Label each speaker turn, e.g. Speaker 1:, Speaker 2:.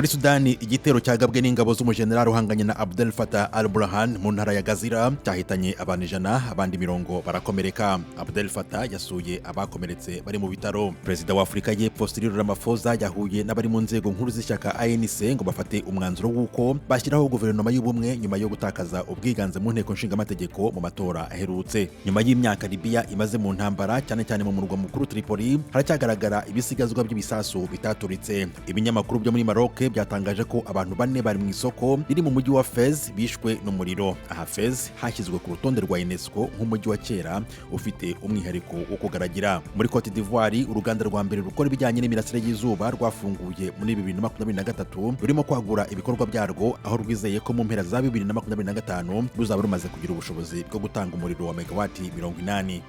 Speaker 1: Muri Sudani, igitero cyagabwe n'ingabo z'umujenerali uhanganye na Abdel Fattah al-Burhan mu ntara ya Gazira cyahitanye abantu 100, abandi 40 barakomereka. Abdel Fattah yasuye abakomeretse bari mu bitaro. Perezida wa Afurika y'Epfo Cyril Ramaphosa yahuye n'abari mu nzego nkuru z'ishyaka ANC ngo bafate umwanzuro w'uko bashyiraho guverinoma y'ubumwe nyuma yo gutakaza ubwiganze mu nteko nshingamategeko mu matora aherutse. Nyuma y'imyaka Libya imaze mu ntambara, cyane cyane mu murwa mukuru Tripoli, haracyagaragara ibisigazwa by'ibisasu bitaturitse. Ibinyamakuru byo muri Maroc byatangaje ko abantu bane bari mu isoko riri mu mujyi wa Fez bishwe n'umuriro. Aha Fez hashyizwe ku rutonde rwa UNESCO nk'umujyi wa kera ufite umwihariko wo kugaragira. Muri Cote d'Ivoire, uruganda rwa mbere rukora ibijyanye n'imirasire y'izuba rwafunguye muri 2023, rurimo kwagura ibikorwa byarwo, aho rwizeye ko mu mpera za 2025 ruzaba rumaze kugira ubushobozi bwo gutanga umuriro wa megawati 80.